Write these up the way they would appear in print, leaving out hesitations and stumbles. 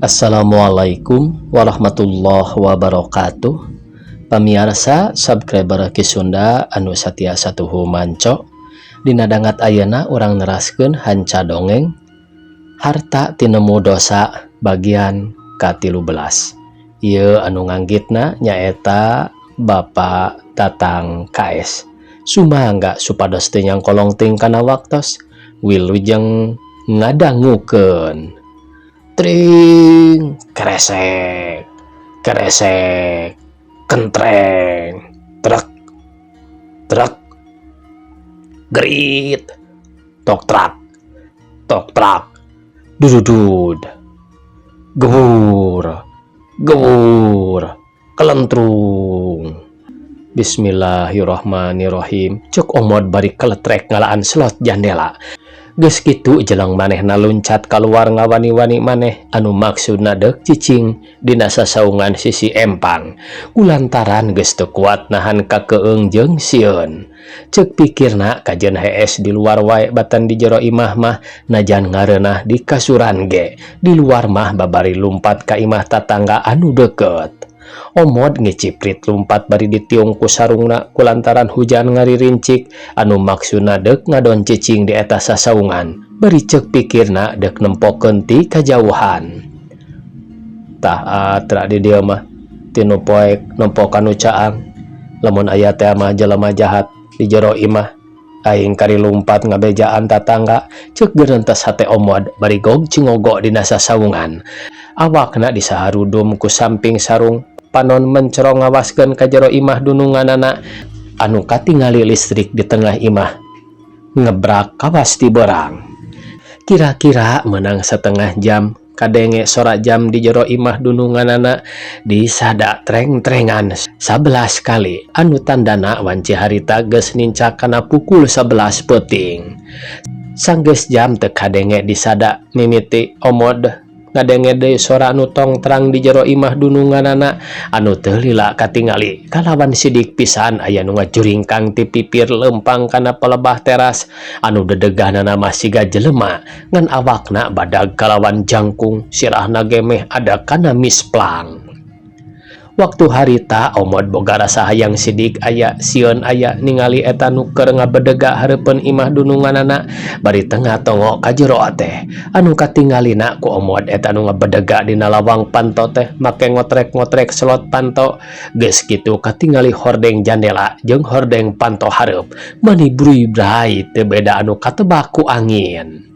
Assalamualaikum warahmatullahi wabarakatuh. Pamiarsa subscriber Ki Sunda anu satia satuhu manco. Dina dangat ayeuna urang neraskeun hanca dongeng Harta Tinemu Dosa bagian ka-13. Ieu anu nganggitna nyaeta Bapak Tatang KS. Sumangga supados teu nyangkolong teuing kana waktos. Wilujeng ngadangukeun. Tring, kresek, kresek, kentreng, truk, truk, gerit, tok trak, tok trak, dududud, gebur, gebur, kelentrung. Bismillahirrahmanirrahim. Cek Omod bari keletrek ngalaan slot jandela. Geus kitu jeleng manehna luncat kaluar ngawani-wani maneh anu maksudna deuk cicing dina sasaungan sisi empang kulantaran geus teu kuat nahan kakeung jeung sieun. Ceuk pikirna kajeun hees di luar wae batan di jero imah mah najan ngareunah di kasuran ge di luar mah babari lumpat ka imah tatangga anu deukeut. Omod ngiciprit lumpat bari ditiung ku sarungna kulantaran hujan ngaririncik anu maksudna deuk ngadon cicing di eta sasaungan bari ceuk pikirna deuk nempokeun ti kajauhan. Tah atra di dieu mah tinu poek nempo ka nu caang lamun aya teh mah jelema jahat di jero imah aing kari lumpat ngabejaan tatangga ceuk geurentes hate Omod bari gog cingogo dina sasaungan. Awakna disaharudum ku samping sarung panon mencerong ngawaskeun ka jero imah dununganana anu katingali listrik di tengah imah ngebrak kawas ti beurang. Kira-kira menang setengah jam kadenge sora jam di jero imah dununganana disada treng-trengan 11 kali anu tandana wanci harita geus nincak kana pukul 11 peuting. Sanggeus jam teu kadenge disada mimiti Omod ngadenge deui sora anu tongtrang di jero imah dununganana anu teu lila katingali kalawan sidik pisan aya nu ngajuringkang ti pipir leumpang kana pelebah teras anu dedegahnana mah siga jelema ngan awakna badag kalawan jangkung sirahna ge meh ada kana misplang. Waktu harita Omod boga rasa hayang sidik aya sieun aya ningali eta nu keur ngabedega hareupeun imah dununganana bari tengah tongo ka jero teh anu katingalina ku Omod eta nu ngabedega dina lawang panto teh make ngotrek-ngotrek slot panto geus kitu katingali hordeng jandela jeung hordeng panto hareup mani bruy-bray teu beda anu katebak ku angin.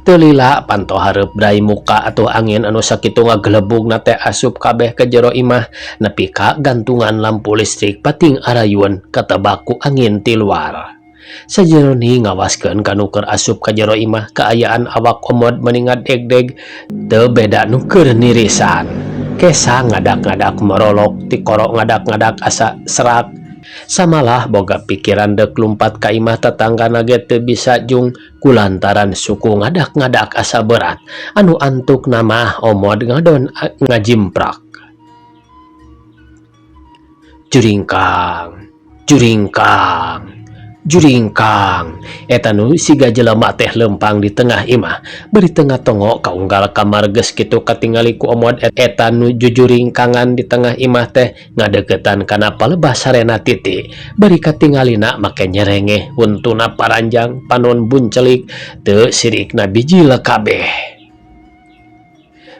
Teu lila panto hareup bray muka atuh angin anu sakitu ngagelebugna teh asup kabeh ka jero imah nepi ka gantungan lampu listrik pating arayun katebak ku angin ti luar. Sajeroni ngawaskeun ka nu keur asup ka jero imah kaayaan awak Omod meni ngadegdeg teu beda nu keur nirisan. Kesa ngadak-ngadak morolok tikoro ngadak-ngadak asa serak. Samalah boga pikiran deuk lumpat ka imah tatanggana ge teu bisa jung kulantaran suku ngadak-ngadak asa berat anu antukna mah Omod ngadon ngajimprak. Juringkang, juringkang, juringkang eta nu siga jelema teh leumpang di tengah imah bari tengah tongo ka unggal kamar geus kitu katingali ku Omod eta nu jujuringkangan di tengah imah teh ngadeukeutan kana palebah sarena Titi bari katingalina make nyerengeh huntuna paranjang panon buncelik teu sirikna bijil kabeh.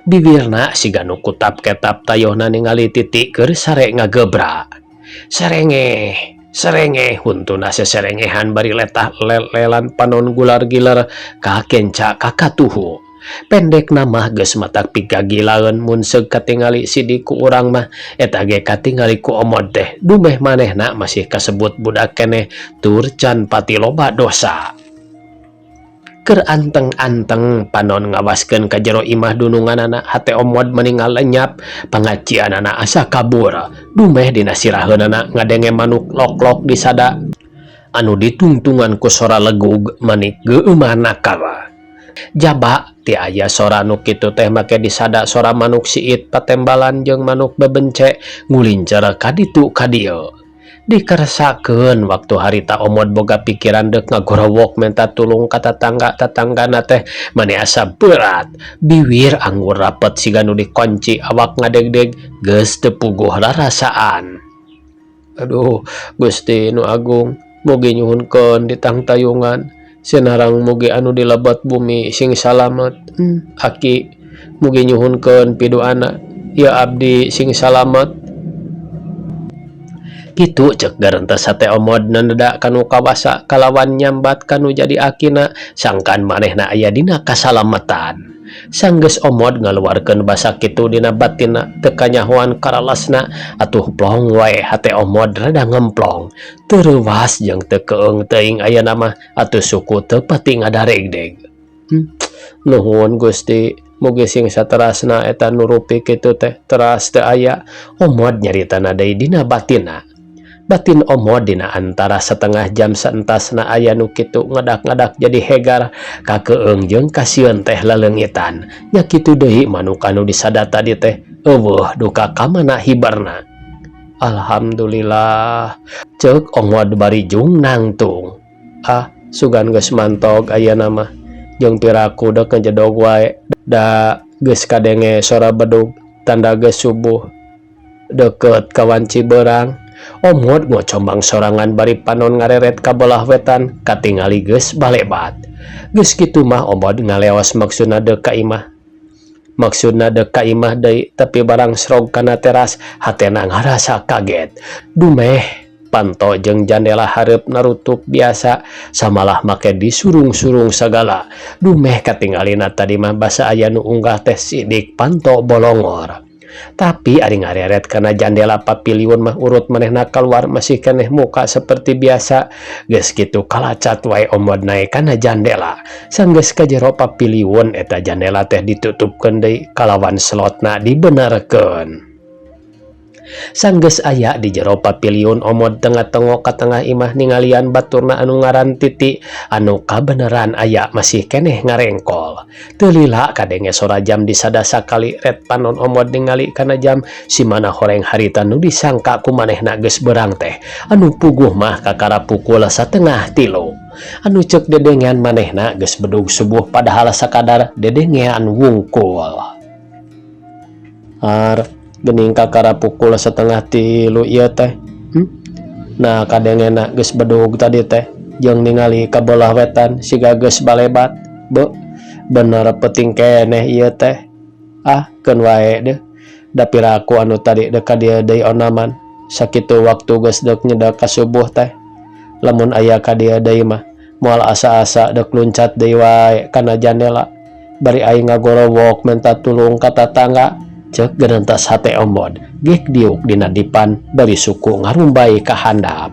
Bibirna siga nu kutap-ketap tayohna ningali Titi keur sare ngagebra. Serengeh, serengeh huntuna seserengehan bari letah lelan panon gular-giler ka kenca ka katuhu. Pendekna mah geus matak pikagilaeun mun seug katingali sidik ku urang mah eta ge katingali ku Omod teh dumeh manehna masih kasebut budak keneh tur can pati loba dosa. Keur anteng-anteng panon ngawaskeun ka jero imah dununganana hate Omod meni ngalenyap pangacianana asa kabur dumeh dina siraheunana ngadenge manuk lok-lok disada anu ditungtungan ku sora legug manik geumah nakal. Jaba ti aya sora nu kitu teh make disada sora manuk siit patembalan jeung manuk bebence ngulincer ka ditu ka dieu. Dikeresakeun waktu harita Omod boga pikiran deuk ngagorowok menta tulung ka tatangga-tatanggana teh mani asa berat. Biwir anggur rapet siga nu dikonci, awak ngadegdeg geus teu puguh rarasaan. Aduh Gusti nu Agung, mugi nyuhunkeun ditangtayungan sinareng mugi anu di lebet bumi sing salamet. Aki mugi nyuhunkeun piduana ieu abdi sing salamet. Kitu cek garentes hate Omod nanda kanu kawasa kalawan nyambat kanu jadi akina sangkan manehna aya dina kasalametan. Sanggeus Omod ngaluarkeun basa kitu dina batinna teu kanyahoan karalasna atuh plong wae hate Omod rada ngemplong. Teu reuwas jeung teu keung teuing ayana mah atuh suku teu pati ngadaregdeg. Nuhun Gusti, mugi sing saterasna eta nu rupi kitu teh teras teu aya. Omod nyaritana deui dina batinna. Batin Omod dina antara satengah jam saentasna aya nu kitu ngadak-ngadak jadi hegar kakeung jeung kasieun teh laleungitan. Nya kitu deui manuk anu disada tadi teh euweuh duka ka mana hibarna. Alhamdulillah ceuk Omod bari jung nangtung. Ah, sugan geus mantog ayeuna mah jeung piraku deuk ngejedog wae da geus kadenge sora bedug tanda geus subuh deukeut ka wanci beurang. Omod ngocombang sorangan bari panon ngareret ka belah wetan katingali geus balebat. Geus kitu mah Omod ngaleos maksudna deuk ka imah. Maksudna deuk ka imah deui tapi barang srog kana teras hatena ngarasa kaget. Dumeh panto jeung jandela hareup narutup biasa samalah make disurung-surung sagala. Dumeh katingalina tadi mah basa aya nu unggah teh sidik panto bolongor. Tapi ari ngareret kana jandela papiliun mah urut manehna kaluar masih keneh muka seperti biasa. Geus kitu kalacat wae Omod naek kana jandela. Sanggeus ka jero papiliun eta jandela teh ditutupkeun deui kalawan slotna dibenerkeun. Sanggeus aya di jero papiliun Omod tengah-tengok ka tengah imah ningalian baturna anu ngaran Titi anu kabeneran aya masih keneh ngarengkol. Teu lila kadenge sora jam disada sakali ret panon Omod ningali kana jam si mana horeng harita nu disangka ku manehna geus beurang teh anu puguh mah kakara pukul 2.30. Anu ceuk dedengean manehna geus bedug subuh padahal sakadar dedengean wungkul. Ar gening kakara pukul 2.30 ieu teh. Nah kadengena geus bedug tadi teh jeung ningali ka belah wetan siga geus balebat. Beuh, bener peuting keneh ieu teh. Ah, keun wae deuh. Da piraku anu tadi deuk ka dieu deui onaman. Sakitu waktu geus deuk nyedek ka subuh teh. Lamun aya ka dieu deui mah moal asa-asa deuk luncat deui wae kana jandela. Bari aing ngagorowok menta tulung ka tatangga. Ceuk gerentas hate Omod gek diuk dina dipan bari suku ngarumbay ka handap.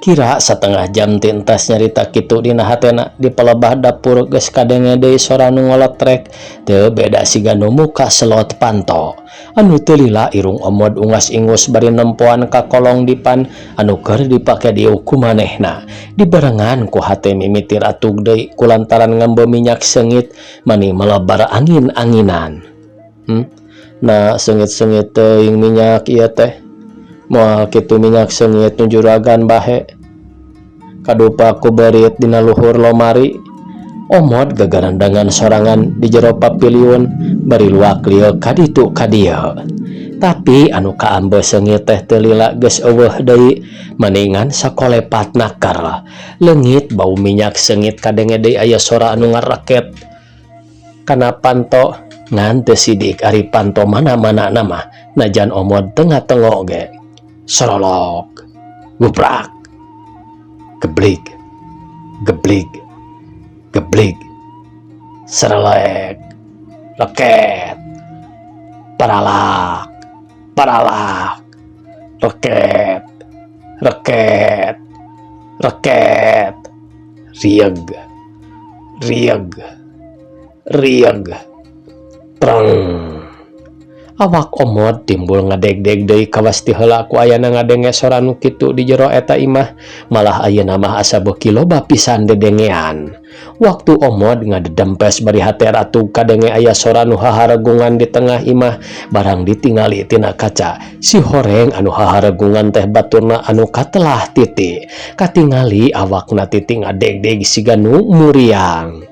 Kira satengah jam tintas nyarita kitu dina hatena di palebah dapur geus kadenge deui sora nu ngolotrek teu beda siga nu muka slot panto. Anu teu lila irung Omod ungas-ingus bari nempoan ka kolong dipan anu keur dipake diuk ku manehna. Dibarengan ku hate mimiti ratug deui kulantaran ngambe minyak seungit mani melebar angin-anginan. Nah seungit-seungit teuing minyak ieu teh. Moal kitu minyak seungit nu juragan bahe. Kadupa ku beurit dina luhur lomari. Omod gagarandangan sorangan di jero papiliun bari luak lieuk ka ditu ka dieu. Tapi anu kaambe seungit teh teu lila geus euweuh deui maningan sakolepat nakar. Leungit bau minyak seungit kadenge deui aya sora anu ngareket kana panto ngan teu sidik ari panto mana-mana mah najan Omod teu ngatengok ge. Sorolok, guprak, geblig, geblig, geblig, serelek, leket, paralak, paralak, reket, reket, reket, rieg, rieg, rieg, preng. Awak Omod timbul ngadegdeg deui kawas ti heula ku ayana ngadenge sora nu kitu di jero eta imah, malah ayeuna mah asa beuki loba pisan dedengean. Waktu Omod ngadedempes bari hate ratug kadenge aya sora nu haharegungan di tengah imah, barang ditingali tina kaca, si horeng anu haharegungan teh baturna anu katelah Titi. Katingali awakna Titi ngadegdeg siga nu muriang.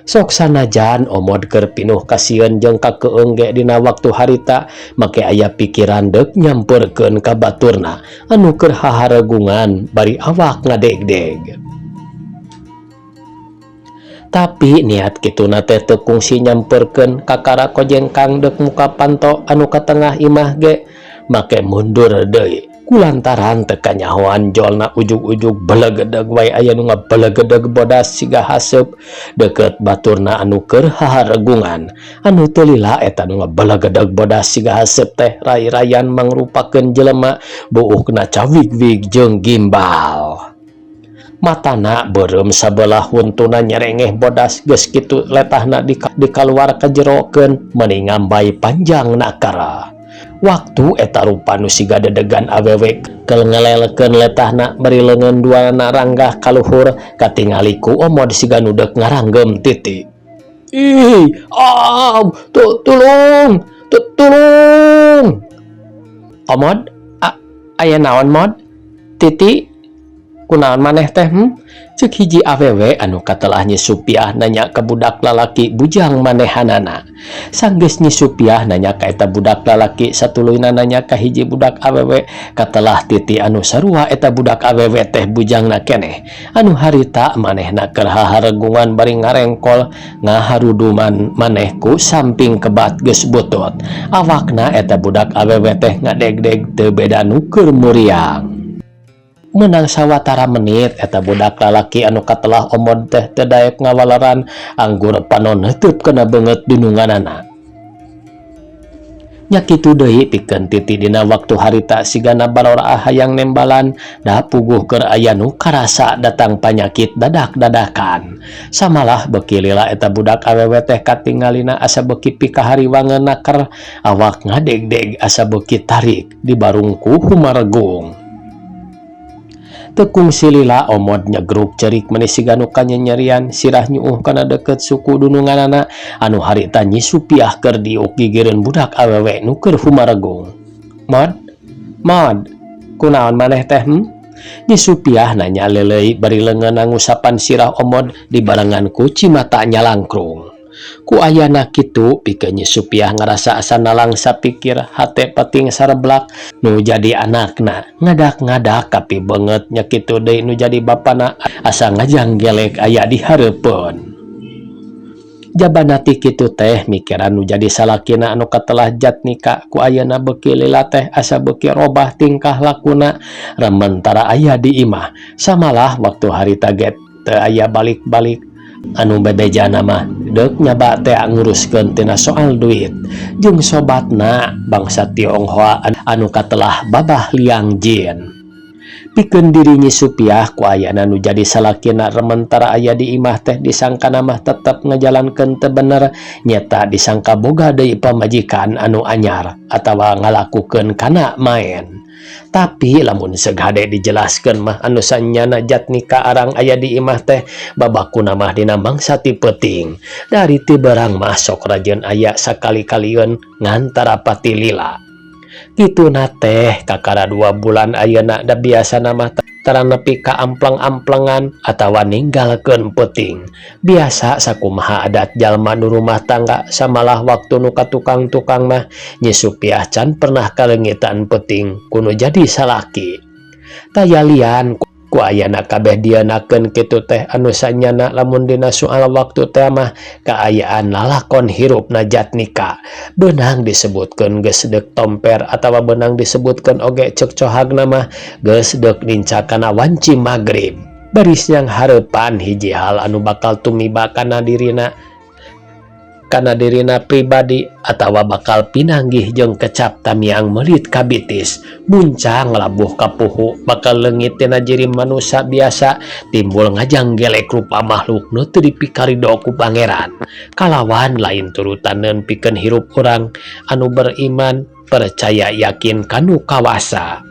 Sok sanajan Omod keur pinuh kasieun jeung kakeung ge dina waktu harita make aya pikiran deuk nyampeurkeun ka baturna anu keur haharegungan bari awak ngadegdeg. Tapi niat kituna teh teu kungsi nyampeurkeun kakara kojengkang deuk muka panto anu ka tengah imah ge make mundur deui kulantaran teu kanyahoan jolna ujug-ujug belegedeg wae aya nu ngabelegedeg bodas siga haseup deukeut baturna anu keur haharegungan. Anu teu lila eta nu ngabelegedeg bodas siga haseup teh rai-rayan mangrupakeun jelema buukna cawigwig jeung gimbal. Matana beureum sabelah, huntuna nyerengeh bodas, geus kitu letahna dikaluar kajerokeun meuni ngambay panjang nakara. Waktu eta rupa nu siga dedegan awewe kel ngelelkeun letahna bari leungeun duana ranggah kaluhur, katingali ku Omod siga nu deuk ngaranggem Titi. Ih, ah, tulung, tulung. Omod, aya naon, Mod? Titi, kunaon maneh teh? Ceuk hiji awewe anu katelah Nyi Supiah nanya ka budak lalaki bujang manehanana. Sanggeus Nyi Supiah nanya ka eta budak lalaki, satuluyna nanya ka hiji budak awewe katelah Titi anu sarua eta budak awewe teh bujangna keneh. Anu harita manehna keur haharegungan bari ngarengkol ngaharuduman maneh ku samping kebat geus butut. Awakna eta budak awewe teh ngadegdeg teu beda nu keur muriang. Meunang sawatara menit eta budak lalaki anu katelah Omod teh teu daek ngawaleran, anggur panon neuteub kana beungeut dununganana. Nya kitu deui pikeun Titi dina waktu harita sigana baloraah hayang nembalan da puguh keur aya nu karasa datang panyakit dadak-dadakan. Samalah beuki lila eta budak awewe teh katingalina asa beuki pikahariwangeun naker, awak ngadegdeg asa beuki tarik dibarung ku humaregung. Teu kungsi lila Omod nyegruk ceurik meuni siga nu kanyenyerian, sirah nyuuh kana deukeut suku dununganana anu harita Nyi Supiah keur diuk gigireun budak awewe nu keur humaregung. Mod, Mod, kunaon maneh teh? Nyi Supiah nanya leuleuy bari leungeunna ngusapan sirah Omod dibarengan ku cimata nyalangkrung. Ku ayana kitu pikeun Nyi Supiah ngarasa asa nalangsa pikir, hate peting sareblak. Nu jadi anakna ngadak-ngadak kapi beungeut, nya kitu deui nu jadi bapana asa ngajanggelek aya di hareupeun. Jabana ti kitu teh mikiran nu jadi salakina anu katelah Jatnika ku ayeuna beuki lila teh asa beuki robah tingkah lakuna remen tara aya di imah. Samalah waktu harita ge teu aya balik-balik, anu bebejana mah deuk nyaba teh nguruskeun tina soal duit jeung sobatna bangsa Tionghoa anu katelah Babah Liang Jin. Pikeun diri Nyi Supiah, ku ayana nu jadi salakina remen tara aya di imah teh disangkana mah tetep ngajalankeun teu bener, nyeta disangka boga deui pamajikan anu anyar atawa ngalakukeun kana maen. Tapi lamun seug hade dijelaskeun mah anu sanyana Jatnika arang aya di imah teh babakuna mah dina mangsa ti peuting. Dari ti beurang mah sok rajin aya sakali-kalieun ngan tara pati lila. Kituna teh kakara 2 bulan ayeuna, da biasana mah tara nepi ka amplang-amplengan atawa ninggalkeun peuting. Biasa sakumaha adat jalma nu rumah tangga. Samalah waktu nu ka tukang-tukang mah Nyi Supiah can pernah kaleungitan peuting ku nu jadi salaki. Taya lian ku ayana kabeh dieunakeun kitu teh anu sanyana lamun dina soal waktu teh mah kaayaan lalakon hirupna Jatnika beunang disebutkeun geus deuk tomper atawa beunang disebutkeun oge ceuk cohagna mah geus deuk nincak kana wanci magrib. Baris yang hareupan hiji hal anu bakal tumiba kana dirina. Kana dirina pribadi atawa bakal pinanggih jeung kecap tamiang meulit ka bitis muncang labuh ka puhu bakal leungit tina jiri manusa biasa timbul ngajanggelek rupa makhluk nu teu dipikarido ku Pangeran kalawan lain turutaneun pikeun hirup urang anu beriman percaya yakin ka Nu Kawasa.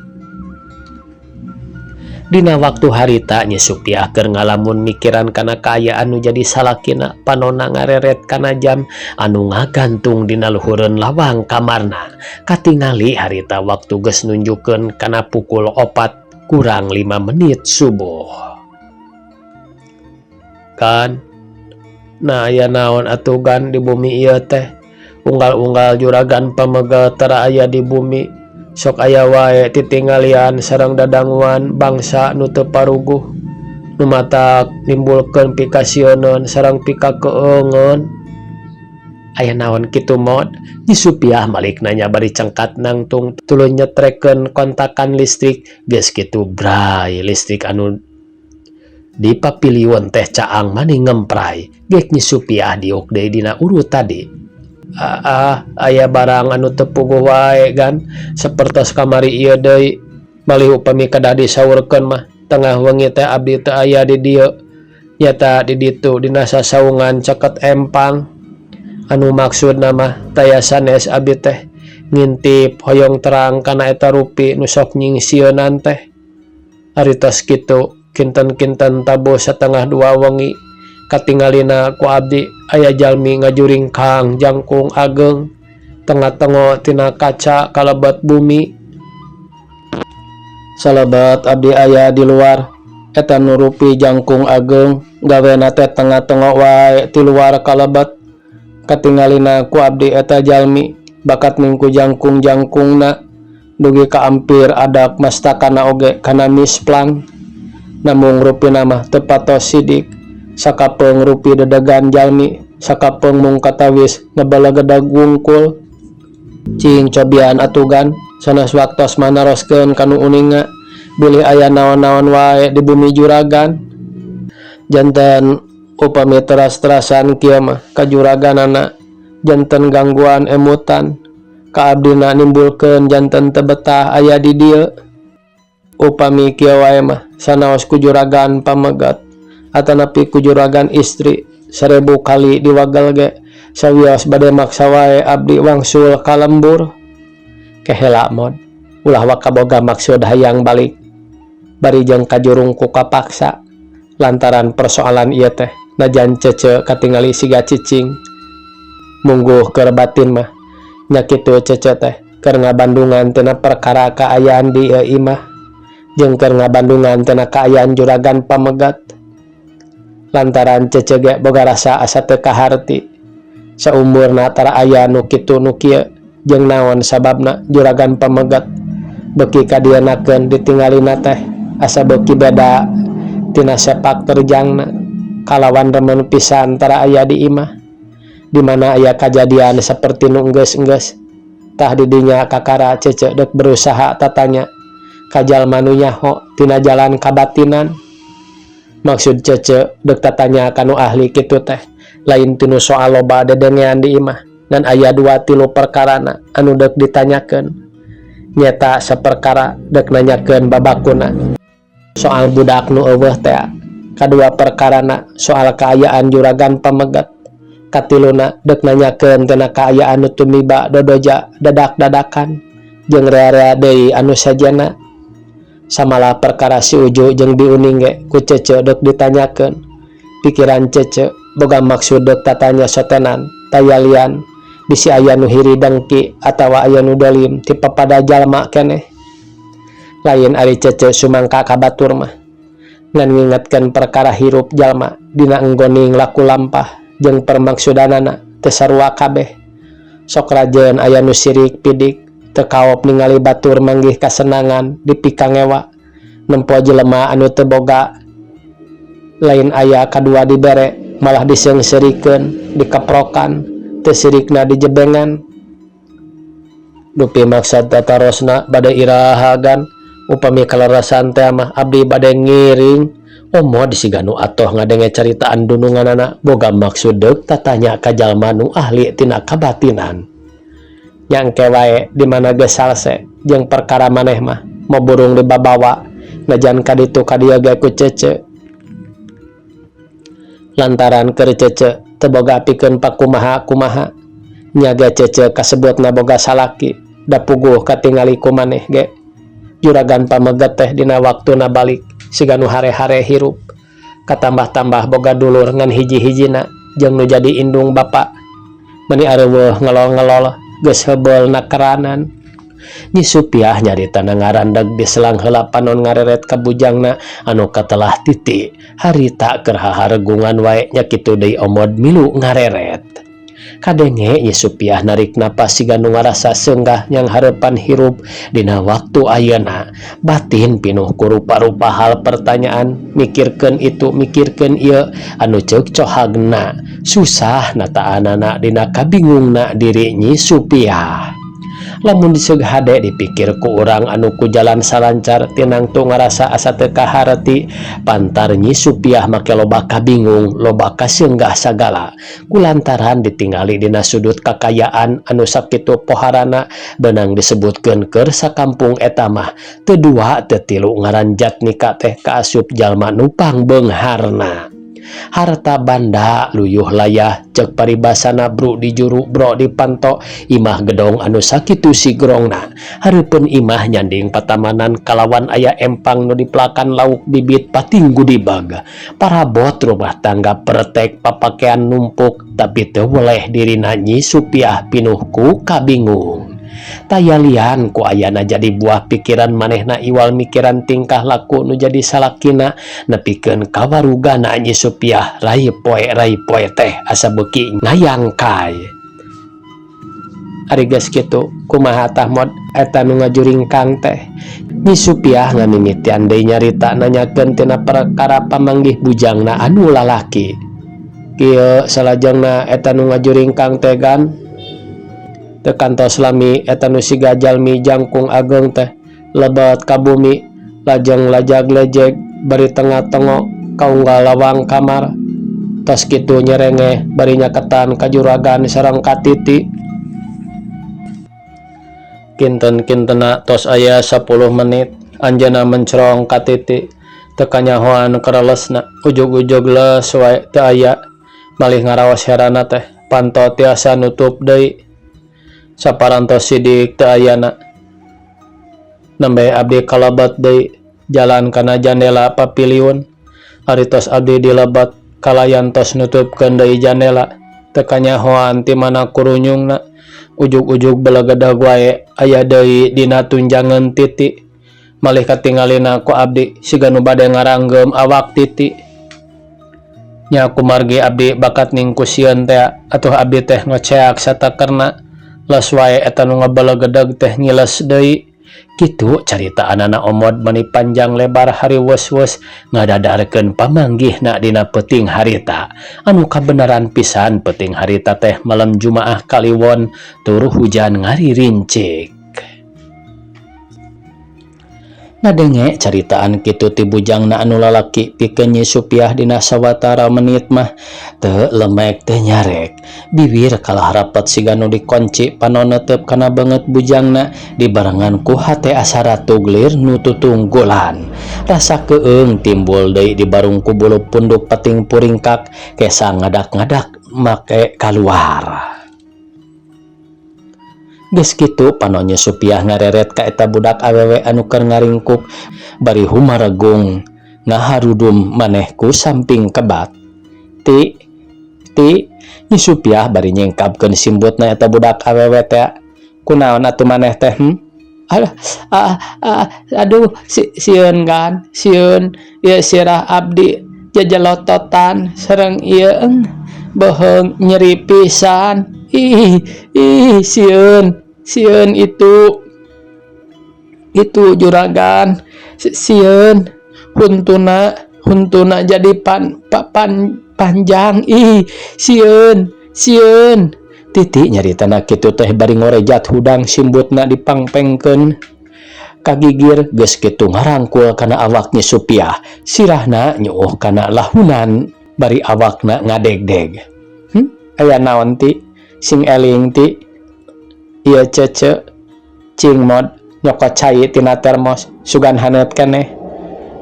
Dina waktu harita Nyi Supiah keur ngalamun mikiran kana kaayaan nu jadi salakina panona ngareret kana jam anu ngagantung dina luhureun lawang kamarna. Katingali harita waktu geus nunjukeun kana pukul 3.55 subuh. Kan nah aya naon atuh gan di bumi ieu teh unggal-unggal juragan pamegat tara aya di bumi sok aya wae titinggalian sareng dadanguan bangsa nu teu paruguh nu matak nimbulkeun pikasieuneun sareng pikakeungeun. Aya naon kitu Mod? Nyi Supiah malik nanya bari cengkat nangtung tuluy nyetrekeun kontakan listrik geus kitu bray listrik anu di papiliun teh caang mani ngempray gek Nyi Supiah diuk deui dina urut tadi. Ah, aya barang anu teu puguh wae gan sapertos kamari ieu deui malih upami kedah disaurkeun mah tengah wengi teh abdi teu aya di dieu nyata di ditu dina sasaungan caket empang anu maksudna mah taya sanes abdi teh ngintip hoyong terang kana eta rupi nu sok nyingsieunan teh. Ari tos kitu kinten-kinten tabuh 1.30 wengi katingalina ku abdi aya jalmi ngajuringkang jangkung ageng tengah-tengah tina kaca kalebet bumi. Salebet abdi aya di luar eta nu rupi jangkung ageng gawena teh tengah-tengah wae ti luar kalebet. Katingalina ku abdi eta jalmi bakat mingku jangkung-jangkungna dugi ka ampir adak mastakana oge kana misplang. Namung rupina mah teu patos sidik sakapeung rupi dedegan jalmi sakapeung mung katawis ngebelegedag wungkul. Cing cobian atuh gan sanes waktos mah naroskeun ka nu uninga bilih aya naon-naon wae di bumi juragan. Janten upami teras-terasan kieu mah kajuraganana janten gangguan emutan ka abdina nimbulkeun janten teu betah aya di dieu. Upami kieu wae mah sanaos ku juragan pamegat atanapi ku juragan istri 1000 kali diwagel ge sawios bade maksa wae abdi wangsul ka lembur. Kehela Mod ulah waka boga maksud hayang balik bari jeung kajurung ku kapaksa lantaran persoalan ieu teh najan cece katingali siga cicing mungguh keur batin mah nya kitu cece teh keur ngabandungan tina perkara kaayaan di ieu imah jeung keur ngabandungan tina kaayaan juragan pamegat. Lantaran cece ge boga rasa asa teu kaharti saumurna tara aya nu kitu nu kieu jeung naon sababna juragan pamegat beuki kadienakeun ditingalina teh asa beuki beda tina sepak terjangna kalawan remen pisan tara aya di imah di mana aya kajadian saperti nu enggeus-enggeus tah di dinya kakara cece deuk berusaha tatanya ka jalma nu nyaho tina jalan kabatinan. Maksud cece deuk tatanya ka nu ahli kitu teh lain tinu soal loba dedengean di imah ngan aya 2-3 perkarana anu deuk ditanyakeun nyeta saperkara deuk nanyakeun babakuna soal budak nu eueuh teh, kadua perkarana soal kaayaan juragan pamegat, katiluna deuk nanyakeun tina kaayaan nu tumiba dodoja dadak-dadakan jeung rea-rea deui anu sajena. Samalah perkara si Uju jeung Bi Uning ge ku cece deuk ditanyakeun. Pikiran cece boga maksud deuk tatanya sotenan tayalian bisi aya nu hiri dengki atawa aya nu dolim ti papada jalma keneh. Lain ari cece sumangka ka batur mah ngan ngingetkeun perkara hirup jalma dina enggoning laku lampah jeung permaksudanana teu sarua kabeh. Sok rajeun aya nu sirik pidik teu kaop ningali batur manggih kasenangan dipikangewa nempo jelema anu teu boga lain aya kadua dibere malah diseungseurikeun dikeprokan teu sirikna dijebengan. Dupi maksad tatarosna bade iraha gan? Upami kalerasan teh mah abdi bade ngiring. Omod siga nu atoh ngadenge caritaan dununganana boga maksud deuk tatanya ka jalma nu ahli tina kabatinan. Nya engke wae di mana geus salse jeung perkara maneh mah mo burung dibabawa najan ka ditu ka dieu ge ku cece. Lantaran keur cece teu boga pikeun pakumaha-kumaha nya ge cece kasebutna boga salaki da puguh katingali ku maneh ge. Juragan pameget teh dina waktuna balik siga nu hare-hare hirup. Katambah-tambah boga dulur ngan hiji-hijina jeung nu jadi indung bapa. Meni areuweuh ngelol-ngelol geus heubeul nakeranan. Nyi Supiah nyaritana ngarandeg diselang heula panon ngareret ka bujangna anu katelah titi harita keur haharegungan wae nya kitu deui omod milu ngareret. Kadenge Nyi Supiah narik napas siga nu ngarasa seunggah nyanghareupan hirup dina waktu ayeuna. Batin pinuh ku rupa-rupa hal pertanyaan, mikirkeun itu mikirkeun ieu anu ceuk cohagna susah nataanana dina kabingungna diri Nyi Supiah. Lamun diseug hade dipikir ku urang anu ku jalan salancar tinangtu ngarasa asa teu kahareti pantar Nyi Supiah make loba kabingung loba kaseunggah sagala kulantaran ditingali dina sudut kakayaan anu sakitu poharana beunang disebutkeun keur sakampung eta mah teu dua teu tilu ngaran Jatnika teh kaasup jalma nu pangbeungharna. Harta banda luyuh layah cek paribasana bru di juru bro di panto imah gedong anu sakitu sigrongna hareupeun imah nyanding patamanan kalawan aya empang nu dipelakan lauk bibit pating gudibag parabot rumah tangga pertek papakean numpuk tapi teu weleh dirina Nyi Supiah pinuh ku kabingung. Taya lian ku ayana jadi buah pikiran manehna iwal mikiran tingkah laku nu jadi salakina nepikeun kawarugana Nyi Supiah rai poe teh asa beuki ngayangkay. Ari geus kitu kumaha tah mod eta nu ngajuringkang teh Nyi Supiah ngamimitian deui nyarita nanyakeun tina perkara pamanggih bujangna anu lalaki. Kieu salajengna eta nu ngajuringkang teh gan teu kantos lami eta nu siga jalmi jangkung ageng teh lebet ka bumi lajeng lajag lejeg bari tengah-tengo ka unggal lawang kamar tos kitu nyerengeh bari nyaketan ka juragan sareng ka Titi. Kinten-kintena tos aya 10 menit anjeunna mencrong ka Titi teu kanyahoan karelesna ujug-ujug leus wae teu aya malih ngaraos herana teh panto tiasa nutup deui. Saparantos sidik teu ayana. Nembe abdi kalebet deui jalan kana jandela papiliun. Ari tos abdi dilebet kalayan tos nutupkeun deui jandela. Teu kanyahoan ti mana kurunyungna. Ujug-ujug belegedeg wae aya deui dina tunjangeun Titi. Malih katingalina ku abdi siga nu bade ngaranggeum awak Titi. Nya kumargi abdi bakat ningkusieun tea atuh abdi teh ngoceak satakerna. Les wae eta nu ngabelegedeg teh ngiles deui. Kitu caritaanana omod mani panjang lebar hariweus-weus ngadadarkeun pamanggihna dina peuting harita. Anu kabeneran pisan peuting harita teh malam Jumaah Kaliwon tur hujan ngaririncik. Ngadenge caritaan kitu ti bujangna anu lalaki pikeun Nyi Supiah dina sawatara menit mah teu lemek teu nyarek. Biwir kalah rapet siga nu dikonci panon neuteup kana beungeut bujangna dibarengan ku hate asa ratuglir nu tutunggulan. Rasa keung timbul deui di barung ku bulu punduk pating puringkak kesa ngadak-ngadak make kaluar. Geus kitu panon Nyi Supiah ngareret ka eta budak awewe anu keur ngaringkuk bari humaregung ngaharudum maneh ku samping kebat. Ti ti Nyi Supiah bari nyingkapkeun simbutna eta budak awewe teh. Kunaon atuh maneh teh? Alah, ah, ah, aduh, si, sieun kan, sieun ieu sirah abdi jajelototan sareng ieu beuheung nyeri pisan. Ih, ih, sieun, sieun itu juragan, sieun huntuna, huntuna jadi pan, pa, pan, panjang. Ih, sieun, sieun. Titi nyaritana kitu teh bari ngorejat hudang simbutna dipangpengkeun. Kagigir geus kitu ngarangkul kana awak Nyi Supiah, sirahna nyuuh kana lahunan bari awakna ngadegdeg. Aya naon, Ti? Sing eling, Ti. Ieu cece, cing Mod, nyokot cai tina termos, sugan haneut keneh.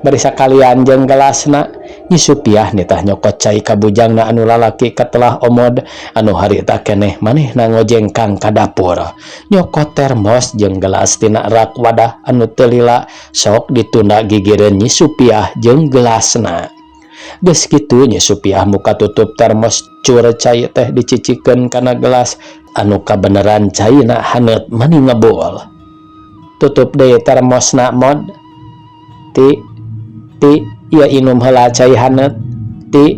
Bari sakalian jeung gelasna. Nyi Supiah nitah nyokot cai ka bujangna anu lalaki katelah Omod anu harita keneh manehna ngojengkang ka dapur. Nyokot termos jeung gelas tina rak wadah anu teu lila sok ditunda gigireun Nyi Supiah jeung gelasna. Geus kitu Nyi Supiah muka tutup termos, cur cai teh dicicikeun kana gelas anu kabeneran caina haneut mani ngebul. Tutup deui termosna, Mod. Ti, Ti, ieu inum heula cai haneut. Ti,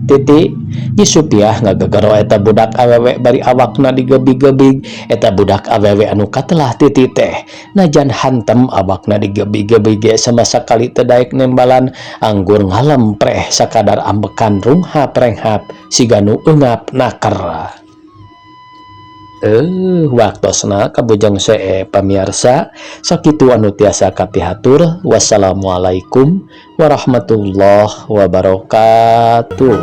Titi. Nyi Supiah ngagegero eta budak awewe bari awakna digebig-gebig. Eta budak awewe anu katelah Titi teh najan hantem awakna digebig-gebig ge sama sakali teu daek nembalan, anggur ngalempreh sakadar ambekan runghap renghap siga nu eungap naker. Waktosna kabujang see, pamiarsa, sakitu anu tiasa kapihatur. Wassalamualaikum warahmatullahi wabarakatuh.